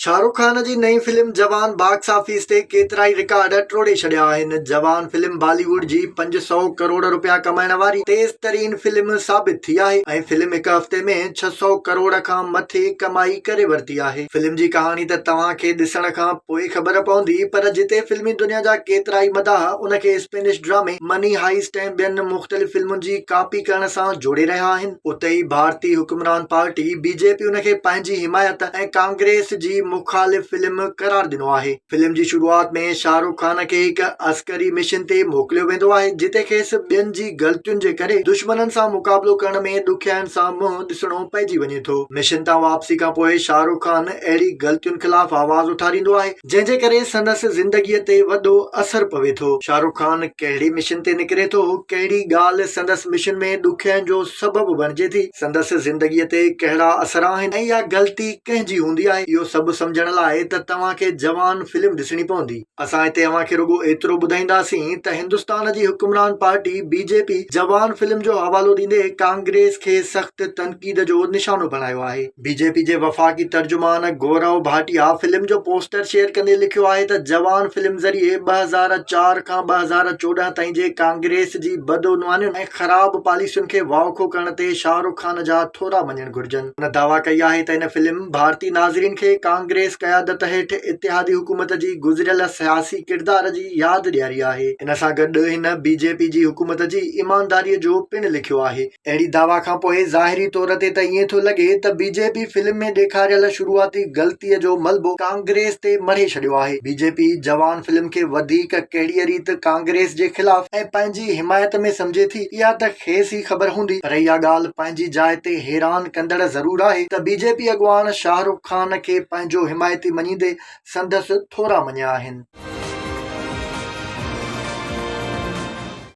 شاهه رخ خان جي نئين فلم جوان باڪس آفيس تي ڪيترائي رڪارڊ ٽوڙي ڇڏيا آهن. جوان فلم بالي ووڊ جي 500 ڪروڙ رپيا ڪمائڻ واري تيز ترين فلم ثابت ٿي آهي ۽ فلم هڪ هفتي ۾ 600 ڪروڙ کان مٿي ڪمائي ڪري ورتي آهي. فلم جي ڪهاڻي ته توهان کي ڏسڻ کان پوء خبر پوندي پر جتي فلمي دنيا جا ڪيترائي مداح ان کي اسپينش ڊرامي مني هائيسٽ ۽ ٻين مختلف فلمن جي ڪاپي ڪرڻ سان جوڙي رهيا آهن. اتي ئي ڀارتي حڪمران پارٽي بي جي پي ان کي پنهنجي حمايت ۽ ڪانگريس جي مخالف فلم قرار ڏنو آهي. فلم جي شروعات ۾ شاهه رخ خان کي هڪ عسڪري مشن تي موڪليو ويندو آهي جتي کيس ٻين جي غلطين جي ڪري دشمنن سان مقابلو ڪرڻ ۾ ڏکيائين سان منهن ڏسڻو پئجي وڃي ٿو. مشن تان واپسي کانپوء شاهه رخ خان اهڙي غلطين خلاف آواز اٿاريندو آهي جنهن جي ڪري سندس زندگيء تي وڏو اثر پوي ٿو. شاهه رخ خان ڪهڙي مشن تي نڪري ٿو، ڪهڙي ڳالهه سندس مشن ۾ ڏکيائين جو سبب بڻجي ٿي، سندس زندگيء تي ڪهڙا اثر آهن ۽ اها غلطي ڪنهن جي هوندي آهي، اهو سڀ سمجهڻ لاء ته توهان کي جوان فلم ڏسڻي پوندي. اسان هتي اوهان کي رڳو ايترو ٻڌائينداسين ته هندستان جي حڪمران party B J P Jawan film جو حوالو ڏيندي ڪانگريس کي سخت تنقيد جو نشانو بڻايو آهي. بي جي پي جي وفاقي ترجمان گورو ڀاٽيا فلم جو پوسٽر شيئر ڪندي لکيو آهي ته جوان فلم ذريعي 2004 کان 2014 تائين جي ڪانگريس جي بدعنوانين ۽ خراب پاليسين کي واوکو ڪرڻ تي شاهه رخ خان جا ٿورا مڃڻ گهرجن. هن دعويٰ ڪئي آهي ته هن فلم ڀارتي ناظرين کي ڪانگريس قيادت هيٺ اتحادي حڪومت جي گذريل سياسي ڪردار جي ياد ڏياري آهي. ان سان گڏ هن بي جي پي جي حڪومت جي ايمانداري جو پڻ لکيو آهي. اهڙي دعويٰ کان پوء ظاهري طور تي ته ائين ٿو لڳي ته بي جي پي فلم ۾ ڏيکاريل شروعاتي غلطيء جو ملبو ڪانگريس تي مڙهي ڇڏيو آهي. بي جي پي جوان فلم کي وڌيڪ ڪهڙيء ريت ڪانگريس جي خلاف ۽ پنهنجي حمايت ۾ سمجهي ٿي، اها ته کيس ئي خبر هوندي، پر اها ڳالهه پنهنجي جاء تي حيران ڪندڙ ضرور آهي ته بي جي پي اڳواڻ شاهه رخ خان کي پنهنجو حمايتي مڃيندي سندس ٿورا مڃيا آهن.